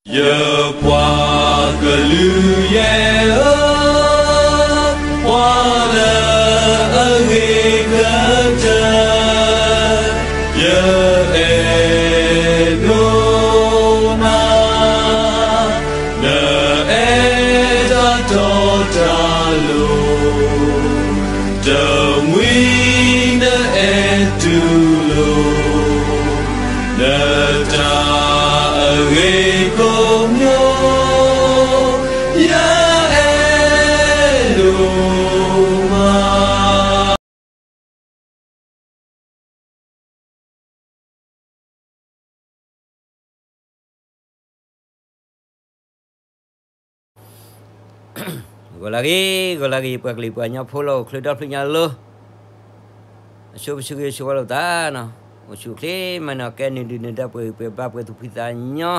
ယပှၤကလုာ်ယဲၢ်ဧၢ, ပှၤလၢအဂ့ၤကတၢၢ်, ယအဲၣ်ဒိးနၤ, နအဲၣ်တၢ်တီတၢ်လိၤ, တမှံၤနအဲၣ်တူၢ်လိာ် နတၢ်အဂ့ၤကိးမံၤ, ယအဲၣ်ဒိးမး. ဂီၤလၢဂ့ၤ, ဂီၤလၢဂ့ၤ ပှၤကလုာ်ပှၤကညီဖိလၢအိၣ်ချၢဒီဖျၢၣ်ညါလီၤ. အဆိပဆၢဂ့ၤဆိဝါလိာ်သးနီၤ, အိၣ်ဆူၣ်အိၣ်ချ့မးနီၤ, ကဲနုာ်ဒုးနုာ်ဒါပှဲၤဂံၢ်ပှဲၤဘါပှဲၤသူၣ်ဖှံသးညီ,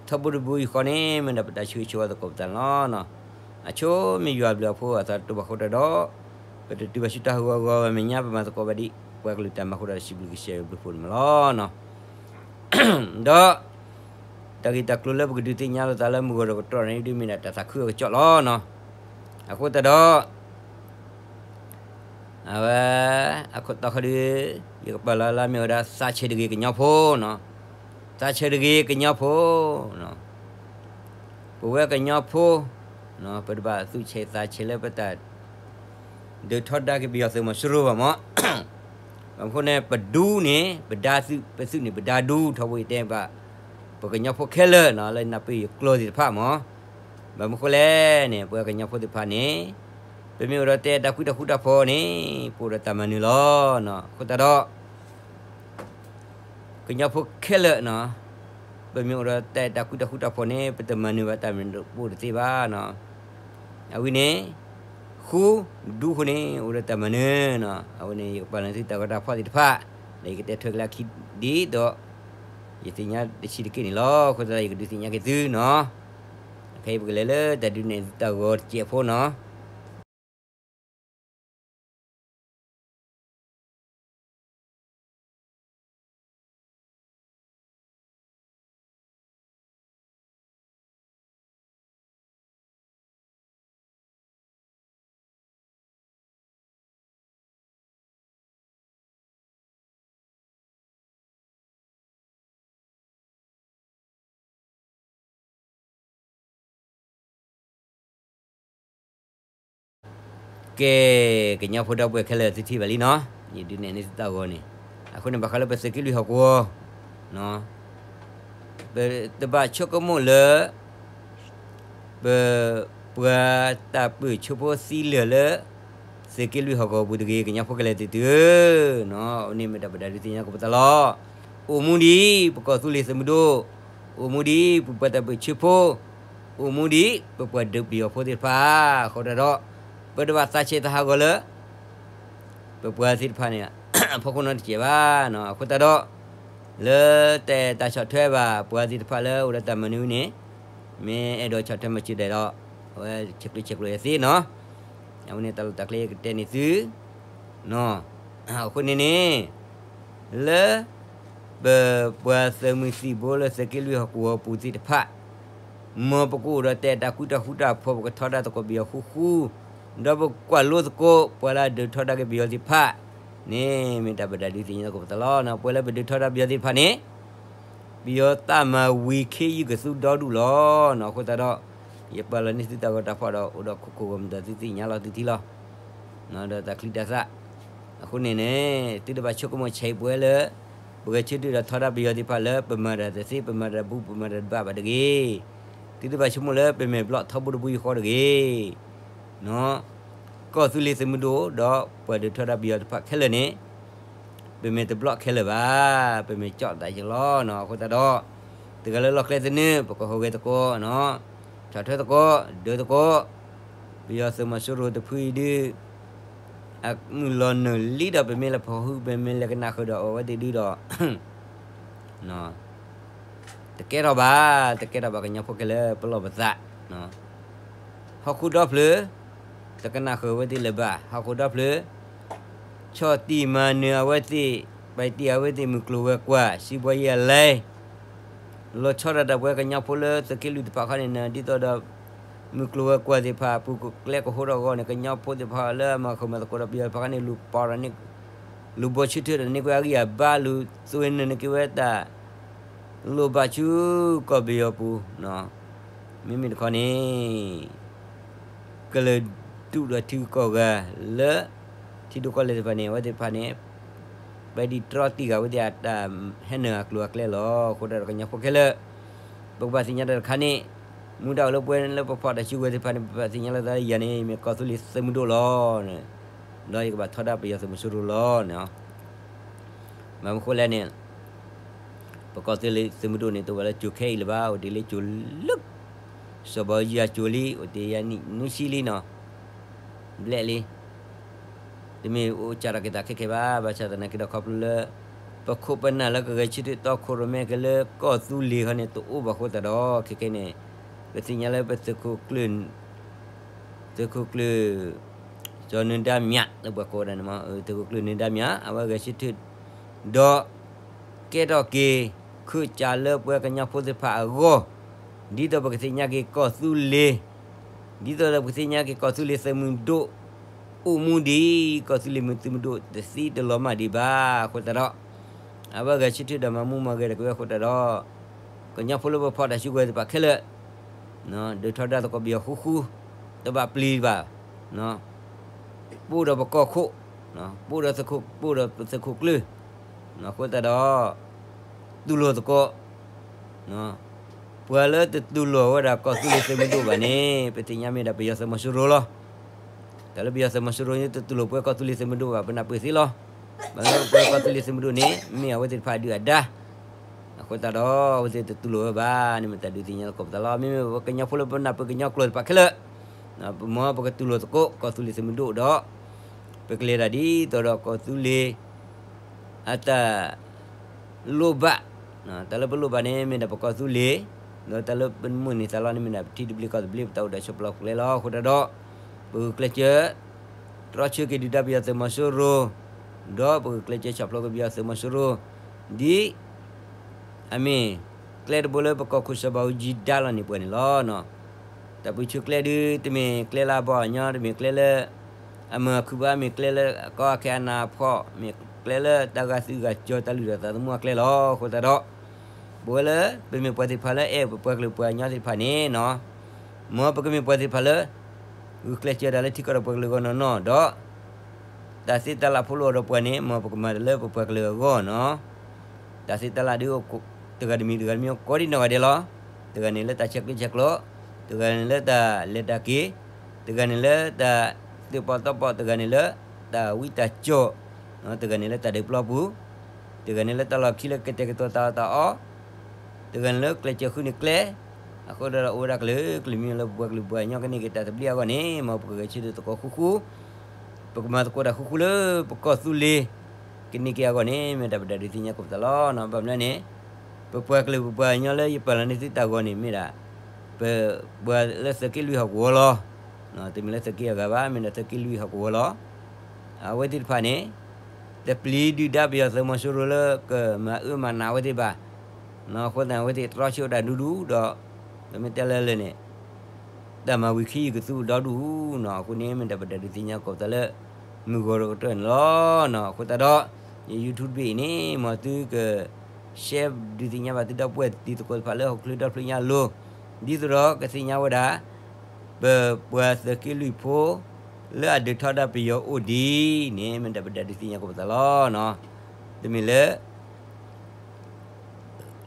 ထီဘိတဘိယူၢ်ဃီန့ၣ် မ့ၢ်ဒၣ်ပတၢ်ဆၢဂ့ၤဆၢဝါသကိးပသးလီၤနီၤ. အဆိမ့ၢ်ယွၤဘျုးအဖှိၣ်အသးတဘၣ်ဃိတၢ်ဒီး, ပတတုၤဘၣ်ဆူတၢ်ဟးဂီၤအဂီၢ်ဘၣ်မဲာ်ညါ ပမၤသကိးဘၣ်ဒံး ပှၤကလုာ်တၢ်မၤဃိတၢ်ဒီး စံးဘျုးကစၢ်ယွၤဘျုးဖှိၣ်န့ၣ်မးလီၤနီၤ. ဒီး တၢ်ဂ့ၢ်တၢ်ကျိၤလၢပကဒုးသ့ၣ်ညါလိာ်သးလၢမုၢ်ဂီၤဒီးကတြီန့ၣ် ဒ်မ့ၢ်ဒၣ်တၢ်သးခုအကစီၣ်လီၤနီၤ. အဃိသတးဒီး အဝဲ အခိၣ်တီခီဒုး ယကပာ်လီၤလၢမ့ၢ်ဝဲဒၣ် သးဆဲးတဂ့ၤကညီဖိနီၤ, သးဆဲးတဂ့ၤကညီဖိနီၤ, ပဝဲကညီဖိ ပတဘၣ်သူၣ်ဆဲးသးဆဲးလၢပတၢ် ဒုးထီဒါက့ၤပယီၤသုးမီၤစိရိၤဘၣ်မး, ဘၣ်မနုၤအဃိန့ၣ် ပဒူန့ၣ် ပဒါသုး ပသုးန့ၣ် ပဒါဒူ ထီဘိယတဲဘၣ် ပကညီဖိခဲလၢာ်နီၤ လၢနၢ်ပၢၢ်ယကျိာ်သ့ၣ်တဖၣ်မး, ဘၣ်မနုၤအဃိလဲၣ်န့ၣ် ပှၤကညီဖိသ့ၣ်တဖၣ်န့ၣ် ပမ့ၢ်အိၣ်ဒီးတဲတၢ်ကွံတၢ်ဃူတၢ်ဖိးန့ၣ် ပအိၣ်ဒီးတၢ်မၤနၢၤလီၤ. အဃိသတးဒီး ကညီဖိခဲလၢာ်နီၤ, ပမ့ၢ်အိၣ်ဒီးတဲတၢ်ကွံတၢ်ဃူတၢ်ဖိးန့ၣ် ပတမၤနၢၤဘၣ်တၢ်မနုၤတဘိတသ့ဘၣ်နီၤ. အဝဲန့ၣ် ဃူဒူအဃိန့ၣ် အိၣ်ဒီးတၢ်မၤနၢၤနီၤ. အဝဲန့ၣ် ယကပာ်လီၤသုတၢ်ဂီၤတၢ်ဖီၣ်သ့ၣ်တဖၣ် ဒီးယကတဲထွဲက့ၤလၢခံဒ်သိး ယသ့ၣ်ညါတဆံးတက့ၢ်န့ၣ်လီၤ. အဃိသတးဒီး ယကဒုးသ့ၣ်ညါက့ၤသုနီၤ. ခဲအံၤပကလဲၤလၢတၢ်ဒုးနဲၣ်သုတၢ်ဂီၤတစဲးဖိနီၤ. ကဲ, ကညီဖိဒီပုၢ်ဝဲၢ်ခဲလၢာ်သုထံၣ်ဘၣ်လံနီၤ, ယဒုးနဲၣ်န့ၢ်သုတၢ်ဂီၤန့ၣ်, အဃိန့ၣ် ဘၣ်ဃးလၢပသုးက့လွံၢ်ဟီၣ်ကဝီၤ ပတဘၣ်ဆိကမိၣ်လၢ ပ ပှၤတၢ်ပၢၢ်ဆၢဖိသံလၢာ်လၢ သုးက့လွံၢ်ဟီၣ်ကဝီၤပူၤတဂ့ၤ, ကညီဖိခဲလၢာ်သုသုဧၢ, အဝဲန့ၣ်မ့ၢ်တၢ်ပဒုးသ့ၣ်ညါကပသးလီၤ. အိၣ်မူဒံး ပကီၢ်သူလ့ၤသုးမုၢ်ဒိၣ်, အိၣ်မူဒံး ပပှၤတၢ်ပၢၢ်ဆၢဖိ, အိၣ်မူဒံး ပပှၤဒုးပယီၤဖိသ့ၣ်တဖၣ်, အဃိသတးဒီး ပတဘၣ်သးဆဲးသးဟးဂီၤလၢ ပပှၤသ့ၣ်တဖၣ်န့ၣ် အဖီခိၣ်နီတစဲးဘၣ်. အဃိသတးဒီး လၢတၢ်အဲၣ်တၢ်ဆီၣ်ထွဲဘၣ် ပှၤသ့ၣ်တဖၣ်လၢအိၣ်ဒီးတၢ်မၤနၢၤန့ၣ်, မ့ၢ်အဲၣ်ဒိးဆီၣ်ထွဲမၤစၢၤဒၣ်ဒီး အဝဲဆဲးကျိးဆဲးကျိးယသ့နီၤ. အဝဲန့ၣ်တၢ်လီၢ်တၢ်ကျဲယကတဲန့ၢ်သု အဃိန့ၣ်န့ၣ် လၢ ပပှၤသုးမုၢ်သံၣ်ဘိလၢသုးက့လွံၢ်ဟီၣ်ကဝီၤပူၤသ့ၣ်တဖၣ် မ်ပကအိၣ်ဒီးတဲာ်တၢ်ကွံတၢ်ဃူတၢ်ဖိး ပကထီဒါသကိးပယီၤဃူဃူ, ဒီးပကွၢ်လိသကိး ပှၤလၢအဒုးထီဒါက့ၤပယီၤသ့ၣ်တဖၣ်န့ၣ် မ့ၢ်တၢ်ပဒုးသ့ၣ်ညါသကိးပသးလီၤ. ပှၤလၢပဒုးထီဒါပယီၤသ့ၣ်တဖၣ်န့ၣ် ပယီၤသးမၤဝံၤခ့ယုၢ်ကသူဒီဒူၣ်လီၤ. အဃိသတးဒီး ယပာ်လီၤန့ၢ်သုတၢ်ဂီၤတၢ်ဖီၣ်ဒီး အိၣ်ဒီးခိၣ်ခိၣ်ဂီၢ်မုၢ်ဒီးသုသ့ၣ်ညါလီၤသုထံလီၤ ဒီးတၢ်ချံတၢ်သၣ်. အဃိန့ၣ်န့ၣ် သုတဘၣ်ဆိကမိၣ်ဆဲးပှဲၤလၢ ပဂဲၤဆၢထၢၣ်ဒီးထီဒါပယီၤသ့ၣ်တဖၣ်လၢ ပမၤတၢ်တသ့ ပမၤတၢ်တဘူ ပမၤတၢ်တဘၣ်ဘၣ်တဂ့ၤ. သုတဘၣ်ဆိကမိၣ်လၢပမဲာ်ဘျီၣ်ထီဘိတဘိယူၢ်ဃီတဂ့ၤ. ကီၢ်သူလ့ၤသုးမုၢ်ဒိၣ် ဒီးပှၤဒုးထီဒါပယီၤတဖၣ်ခဲလၢာ်န့ၣ် ပမဲာ်တဘျီၣ်ခဲလၢာ်ဘၣ်, ပမဲာ်ကၠီၣ်သးယလီၤ. အဃိသတးဒီး တဂၤလၢလီၢ်ကျဲသနၢၣ် ပကဟူးဂဲၤသကိး ဆီၣ်ထွဲသကိး ဒၢသကိး ပယီၤသုးမီၤစိရိၤတဖုအံၤဒုး အမုၢ်လီၤနုာ်လံဒီး ပမ့ၢ်လဲၤဖီၣ်ဟု ပမ့ၢ်လဲၤကနၣ်ဃုာ်ဒီးအဝဲသ့ၣ်ဒုးဒီး တကဲထီၣ်ဘၣ်, တကဲထီၣ်ဘၣ်ကညီဖိခဲလၢာ် ပလီၢ်ပသး ဟီၣ်ခိၣ်ဒီဖျၢၣ် တကနၣ်ဃုာ်အဝဲသ့ၣ်လၢၤဘၣ်, ဟီၣ်ခိၣ်ဒီဖျၢၣ် ဆီၣ်တံၢ်မၤနၢၤအဝဲသ့ၣ်, ပာ်တံၢ်အဝဲသ့ၣ်မုၢ်ကျိၤဝဲၤကွာ် စံးဘှီယဲၢ်အလဲ လီၤဆီဒၣ်တၢ်ပှၤကညီဖိလၢသုးက့လွံၢ်တဖၣ်ခီန့ၣ် ဒ်သိးဒီး မုၢ်ကျိၤဝဲၤကွာ်သ့ၣ်တဖၣ် ပူၤကျဲကဟိဒီးအဂီၢ်န့ၣ် ကညီဖိသ့ၣ်တဖၣ်လၢအမၤဃုာ်မၤသကိးဒီးပယီၤတဖၣ်ခီန့ၣ် လူၤပိာ်ဒီးန့ၣ် လူၤဘီဆၢထၢၣ်ဒီးန့ၢ်ကွံာ်အဂံၢ်အဘါ လူၤသွဲနုာ်န့ၢ်က့ၤဝဲတၢ် လိၣ်ဘၣ်ဆူကီၢ်ပယီၤပူၤ, မ့မ့ၢ်တခီန့ၣ် ကလဲၤဒုးဒီးထံဂုၤကီၢ်ဂၤလၢ ထံဒိၣ်ကီၢ်လဲၢ်သ့ၣ်တဖၣ်န့ၣ် အဝဲသ့ၣ်တဖၣ်န့ၣ် ပဲဒံးတြီတံၢ်ဃာ်ဝဲသ့ၣ်အတၢ်ဟဲနုာ်အကျိၤအကျဲလီၤ. အဃိတၢ်ဒီးကညီဖိခဲလၢာ် ပကဘၣ်သ့ၣ်ညါတၢ်တခါန့ၣ် မူဒါအိၣ်လၢပဝဲလၢပဖီၣ်တၢ်စုကဝဲၤသ့ၣ်တဖၣ်န့ၣ် ပဘၣ်သ့ၣ်ညါလီၤသးလၢယၤန့ၣ် မ့ၢ်ကီၢ်သူလ့ၤသုးမုၢ်ဒိၣ်လီၤ. ဒီးယကဘၣ်ထီဒါပယီၤသုးမီၤစိရိၤလီၤန့ၣ် ဘၣ်မနုၤဃိလဲၣ်န့ၣ် ပကီၢ်သူလ့ၤသုးမုၢ်ဒိၣ်န့ၣ် တအိၣ်ဘၣ်လၢကၠိၤခဲအံၤလၢၤဘၣ်, အိၣ်တ့ၢ်လၢကၠိၤလၢ စီၤဘၣ်အူကၠံအကၠိၤလံ, အိၣ်တ့ၢ်ယၤနံၣ်နွံဆံလံနီၤ, ဘျဲၣ်လံ. တမ့ၢ်အိၣ်ကၢ်ထီၣ်က့ၤသးခဲခဲဘၣ်, ဘၣ်ဆၣ်သနာ်က့ဒီးခီဖျိလၢ ပခိၣ်ပနၢ်လၢကဂဲၤဆၢထၢၣ်တီခိၣ်ရိၣ်မဲက့ၤလၢကီၢ်သူလ့ၤခီန့ၣ် တအိၣ်ဘၣ်အဃိသတးဒီး ခဲခဲန့ၣ် ပသ့ၣ်ညါလၢပသုးခိၣ်ကျၢၢ် သုးခိၣ်ကျၢၢ် စီၤနၢၤဒါမြး လၢပှၤကိးဝဲဒၣ်န့ၣ်မ့ၢ် သုးခိၣ်ကျၢၢ်နၢၤဒါမြး အဝဲဂဲၤဆၢထၢၣ် ဒီး ကဲထီၣ်က့ၤ ခၢၣ်စးလၢပှၤကညီဖိသ့ၣ်တဖၣ်အဂီၢ်, ဒ်သိးပကသ့ၣ်ညါက့ၤကီၢ်သူလ့ၤ, ဒ်သိးဒီးပကသ့ၣ်ညါက့ၤကီၢ်သူလ့ၤသုးမုၢ်ဒိၣ် အိၣ်မူဒံး, ကီၢ်သူလ့ၤမုၢ်သုးမုၢ်ဒိၣ်တသံတလီၤမၢ်ဒံးဘၣ်အဃိသတးဒီး အဝဲဂဲၤဆၢထၢၣ်ဒီးမၤမူမၤဂဲၤတၢ်က့ၤဝဲအဃိသတးဒီး ကညီဖိလၢပဖီၣ်တၢ်စုကဝဲၤသ့ၣ်တဖၣ်ခဲလၢာ် ဒုးထီဒါသကိးပယီၤဃူဃူ, တဘၣ်ပျံၤဘၣ်, ပအိၣ်ဒီးပကီၢ်ခိၣ်, ပအိၣ်ဒီးသုးခိၣ်, ပအိၣ်ဒီးပသုးခိၣ်ကျၢၢ်, အဃိသတးဒီး တူၢ်လိာ်သကိး ပှၤလၢတတူၢ်လိာ်ဝဲဒၣ်ကီၢ်သူလ့ၤသုးမုၢ်ဒိၣ်ဘၣ်န့ၣ် ပသ့ၣ်ညါမ့ၢ်ဒၣ်ပယီၤသုးမီၤစိရိၤလီၤ. တၢ်လၢပယီၤသုးမီၤစိရိၤန့ၣ် တတူၢ်လိာ်ပှၤကီၢ်သူလ့ၤသုးမုၢ်ဒိၣ်ဘၣ် ပနၢ်ပၢၢ်သ့လီၤ. ဘၣ်မနုၤပှၤကီၢ်သူလ့ၤသုးမုၢ်ဒိၣ်န့ၣ် မ့ၢ်အဝဲသ့ၣ်တဖၣ်အဒုၣ်အဒါ အဃိသတးဒီး အဝဲသ့ၣ်တတူၢ်လိာ်ဝဲဘၣ်န့ၣ် မ့ၢ်တၢ်ဒုးသ့ၣ်ညါသကိးပသးလီၤ. မ့မ့ၢ်ပကညီဖိလၢပနၢ်ပၢၢ်ကညီကျိာ်သ့ၣ်တဖၣ်ခဲလၢာ် မ်ပကတူၢ်လိာ်သကိး ကီၢ်သူလ့ၤသုးမုၢ်ဒိၣ်ဒီး ပကလဲၤတၢ်ဒ်သိးဒီးကီၢ်သူလ့ၤ အတၢ်လိၣ်ဘၣ်, တၢ်လၢပလိၣ်ဘၣ်န့ၣ် မ့ၢ်ဒၣ်ပကီၢ်သူလ့ၤ, ဒီးတၢ်လၢပမုၢ်န့ၢ်သးလီန့ၣ် မ့ၢ်ဒၣ်ပထံသဘျ့ကီၢ်သဘျ့ ပတၢ်အိၣ်ဒီးဆီၣ်ဖျိးကျဲလီၤ. အဃိသတးဒီး ပဂုာ်ကျဲးစၢး တြီဆၢက့ၤဒုၣ်ဒါပယီၤသုးမီၤစိရိၤ, ဒီးပဂုာ်ကျဲးစၢးဆီၣ်ဖျိးက့ၤပယီၤသုးမီၤစိရိၤ, ဒ် အမ့ၢ် ကျဲတဘိလၢပကီၢ်ခိၣ်စီၤဘၣ်အူကၠံဒါလီၤန့ၢ်ပှၤန့ၣ်လီၤ. တၢ်ပၢဆှၢကျဲဒုး တမ့ၢ်ကျဲလၢအဘီအညီ, တမ့ၢ်ကျဲလၢ အမုာ်အခုၣ်ဘၣ်, မ့ၢ်ကျဲလၢအကီအခဲအနးအဖှီၣ်, မ့ၢ်ကျဲလၢတၢ်ဂာ်သံဂာ်စီၤ တၢ်လုၢ်ထီၣ်သးသမူအကျဲလီၤ. အဃိသတးဒီး ပဝဲလၢပမ့ၢ်ပှၤသ့ၣ်တဖၣ်လၢအဲၣ်ပပှၤကလုာ်ပှၤကညီသ့ၣ်တဖၣ်န့ၣ် မ်ပကမ့ၢ်ပှၤသ့ၣ်တဖၣ်လၢ ဂုာ်ကျဲးစၢးတၢ်လၢထံကီၢ်ဒီးပှၤကလုာ်အဂီၢ်နီၢ်နီၢ်ဒီး တၢ်သ့တၢ်လၢ်ဖိလီၤဒီးပှၤန့ၣ် မ်ပကမၤတၢ်လၢပပှၤကလုာ်အဂီၢ်နီၢ်. တၢ်သ့တၢ်လၢ်ဒုး တဂၤတမံၤတဂၤတမံၤကိးဒံနီၢ်ဂၤဒဲးလီၤ. တဂၤန့ၣ်လၢတၢ်ဆဲးကျၢဆဲးကျိး, တဂၤန့ၣ်လၢတၢ်လဲၤတၢ်က့ၤ, တဂၤန့ၣ်လၢတၢ်သုးပီၣ်သီပီၣ်, တဂၤန့ၣ်လၢတၢ်ဝံတၢ်ကၠီၣ်, တဂၤန့ၣ်လၢတၢ်ဒုးပျီပူၤ, တဂၤန့ၣ်လၢတၢ်လီၢ်ခံလၢကတဲာ်ကတီၤတၢ်အီၣ်တၢ်အီ, တဂၤန့ၣ်လၢကျဲးစၢးဃုန့ၢ်ကျဲ, အဃိဒီးအိၣ်ဝဲဒၣ်ကလုာ်ကလုာ်မံၤလၢပပှၤကလုာ်ပှၤကညီ ကန့ၢ်က့ၤတၢ်သဘျ့အဂီၢ်န့ၣ် မ်ပကဂဲၤဆၢထၢၣ်သကိးဃူဃူ, ပကမၤသကိးတၢ်ဃူဃူလၢပကီၢ်သူလ့ၤ ကန့ၢ်က့ၤအဂီၢ်န့ၣ် မ့ၢ်တၢ်ပတၢ်ဒုးသ့ၣ်ညါကိးပသးလီၤ. ဘၣ်မနုၤလဲၣ်န့ၣ် ပပှၤကလုာ်ပပှၤကညီလၢယပာ်လီၤန့ၢ်သုတၢ်ဂီၤန့ၣ် မ့ၢ်ဒၣ် ပပှၤလၢသုးက့လွံၢ်ဟီၣ်ကဝီၤလီၤ. တမ့ၢ်လၢသုးက့အဂၤဘၣ်, မ့ၢ်ဒၣ်သုးက့လွံၢ်ဟီၣ်ကဝီၤလီၤ. အဝဲသ့ၣ်တဖၣ်န့ၣ် တပျံၤဒုၣ်ဒါပယီၤသုးမီၤစိရိၤလၢကမၤအၢမၤနးအဝဲသ့ၣ်ဘၣ်. အဃိသတး အဝဲသ့ၣ်တြီဆၢတၢ်ဒူဒူဒီး ပမ့ၢ်တဲလၢလၢာ်န့ၣ် တၢ်မၤဝံၤခံယုၢ်ကသူဒီဒူၣ်နီၤ. အဃိန့ၣ် မ့ၢ်တၢ်ပတၢ်ဒုးသ့ၣ်ညါကိးပသးလၢ မုၢ်ဂီၤတကတၢၢ်န့ၣ်လီၤ. အဃိသတးဒီး ယ YouTube တဘ့ၣ်အံၤန့ၣ် မ်သုက share ဒုးသ့ၣ်ညါဘၣ်သုဒီပုၢ်ဝဲၢ်တံၤသကိးတဖၣ်လၢဟီၣ်ခိၣ်ချၢဒီဖျၢၣ်ညါအလိၤ, ဒ်သိးဒီးကသ့ၣ်ညါဝဲဒၣ် ပပှၤသုးက့လွံၢ်ဖိ လၢအဒုးထီဒါပယီၤအိၣ်ဒံးန့ၣ် မ့ၢ်တၢ်ပတၢ်ဒုးသ့ၣ်ညါကိးပသးလီၤ. တမ့ၢ်လၢ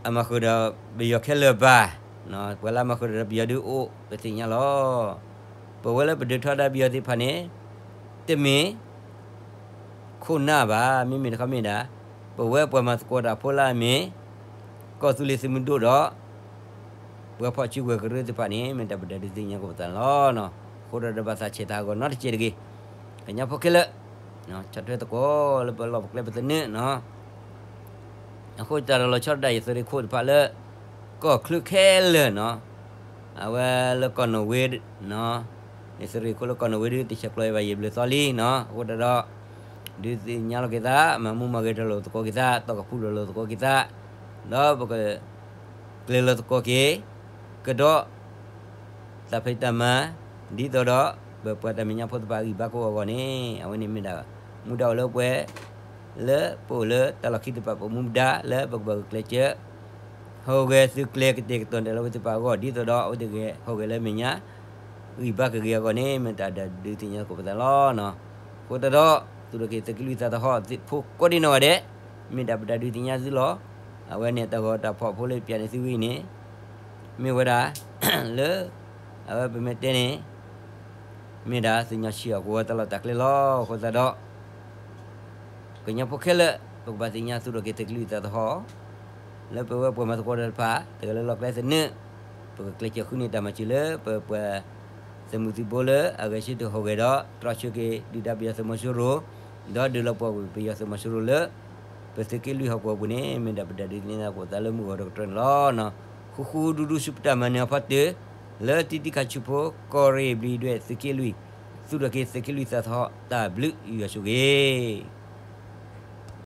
အမၤဃုာ်ဒီးပယီၤခဲလၢာ်ဘၣ်, ပှၤလၢအမၤဃုာ်ဒီးပယီၤဒုးအိၣ် ပသ့ၣ်ညါလီၤ. ပဝဲလၢပဒုးထီဒါပယီၤသ့ၣ်တဖၣ်န့ၣ် တမ့ၢ် ခိၣ်နၢ်ဘၣ်, မ့မ့ၢ်တခီမ့ၢ်ဒၣ် ပဝဲပှၤမၤသကိးတၢ်ဖိလၢအမ့ၢ် ကီၢ်သူလ့ၤသုးမုၢ်ဒိၣ်ဒီး ပှၤဖီၣ်စုကဝဲၤကရၢသ့ၣ်တဖၣ်န့ၣ် မ့ၢ်တၢ်ပတၢ်ဒုးသ့ၣ်ညါကိးပသးန့ၣ်လီၤ. အဃိဒီးတဘၣ်သးဆဲးသးဟးဂီၤနီတစဲးတဂ့ၤ. ကညီဖိခဲလၢာ် ဆီၣ်ထွဲသကိးလၢပလီၢ်ပကျဲပသနၢၣ်နီၤ. အဃိသတးဒီးလီၤဆီဒၣ်တၢ် ယသုးရ့ၣ်ခိၣ်တဖၣ်လၢ ကီၢ်ချၢခဲလၢာ်နီၤ, အဝဲလၢကီၢ်နီၣ်ဝ့နီၤ, ယသုးရ့ၣ်ခိၣ်လၢကီၢ်နီၣ်ဝ့ဒုး တဆဲးကျိးအီၤဘၣ်ယံာ်ဘျုးသီလံနီၤ. အဃိသတးဒီး ဒုးသ့ၣ်ညါလီၤက့ၤသး မၤမူမၤဂဲၤထီၣ်လိာ်သကိးက့ၤသး တီၢ်ကဖူလိာ်လိာ်သကိးက့ၤသး, ဒီးပက ကျဲလီၤသကိးက့ၤ ကဒီး တၢ်ဖံးတၢ်မၤ ဒ်သိးဒီး ပပှၤတၢ်မဲာ်ညါဖိသ့ၣ်တဖၣ်အဂံၢ်ဘါကအိၣ်အဂီၢ်န့ၣ် အဝဲန့ၣ်မ့ၢ်ဒၣ် မူဒါအိၣ်လၢပှဲၤ လၢပအိၣ်လၢတၢ်လီၢ်ခံသ့ၣ်တဖၣ် ပမူဒါလၢပကဘၣ်ဂုာ်ကျဲးစၢး ဟူးဂဲၤသုးကျဲၤကတဲာ်ကတီၤဒၣ်လၢအဝဲသ့ၣ်တဖၣ်အဂီၢ် ဒ်သိးဒီးအဝဲသ့ၣ်ဂဲၤဟူးဂဲၤလၢမဲာ်ညါ ဂံၢ်ဘါကဂ့ၤအဂီၢ်န့ၣ် မ့ၢ်တၢ်ဒုးသ့ၣ်ညါသကိးပသးလီၤ. အဃိသတးဒီး သူၣ်ထီၣ်က့ၤသုးက့လွံၢ်သးသဟီၣ်ဖိကိးဒံနီၢ်ဂၤဒဲး မ့ၢ်ဒၣ်ပတၢ်ဒုးသ့ၣ်ညါသုလီၤ. အဝဲန့ၣ်တၢ်ဂီၤတၢ်ဖီၣ်ဖိလၢပျၢၤန့ၢ်သုဝဲအံၤန့ၣ် မ့ၢ်ဝဲဒၣ် လၢ အဝဲပမ့ၢ်တဲန့ၣ် မ့ၢ်ဒၣ်သုးညီဆံးအီၤကဝီၤတၢ်လီၢ်တၢ်ကျဲလီၤ. အဃိသတးဒီး ကညီဖိခဲလၢာ် ပကဘၣ်သ့ၣ်ညါသူၣ်ထီၣ်က့ၤသုးက့လွံၢ်သးသဟီၣ် လၢပဝဲပှၤမၤသကိးတၢ်တဖၣ် တဂၤလၢလီၢ်ကျဲသနၢၣ် ပကကျဲးစၢးဃုန့ၢ်တၢ်မၤစၢၤလၢပပှၤ သုးမုၢ်သုးဘိလၢအဂဲၤဆၢထၢၣ်ဟူးဂဲၤဒီး တြီဆၢက့ၤဒုၣ်ဒါပယီၤသုးမီၤစိရိၤ ဒီးဒုးလီၤပှီၢ်ကွံာ်ပယီၤသုးမီၤစိရိၤလၢ ပသုးက့လွံၢ်ဟီၣ်ကဝီၤပူၤန့ၣ် မ့ၢ်ဒၣ်ပတၢ်ဒုးသ့ၣ်ညါသကိးပသးလၢမုၢ်ဂီၤတကတြၢၢ်န့ၣ်လီၤ. ဃူဃူဒူဒူဆူပတၢ်မၤနၢၤအဖီတၢၢ် လၢတံၤတံၤခးဆူဖိ ကီၢ်ရ့ၣ်ဘျံးဒွဲၣ်သုးက့လွံၢ် သူၣ်ထီၣ်က့ၤသုးက့လွံၢ်သးသဟီၣ် တၢ်ဘျုးယွၤဆိၣ်ဂ့ၤ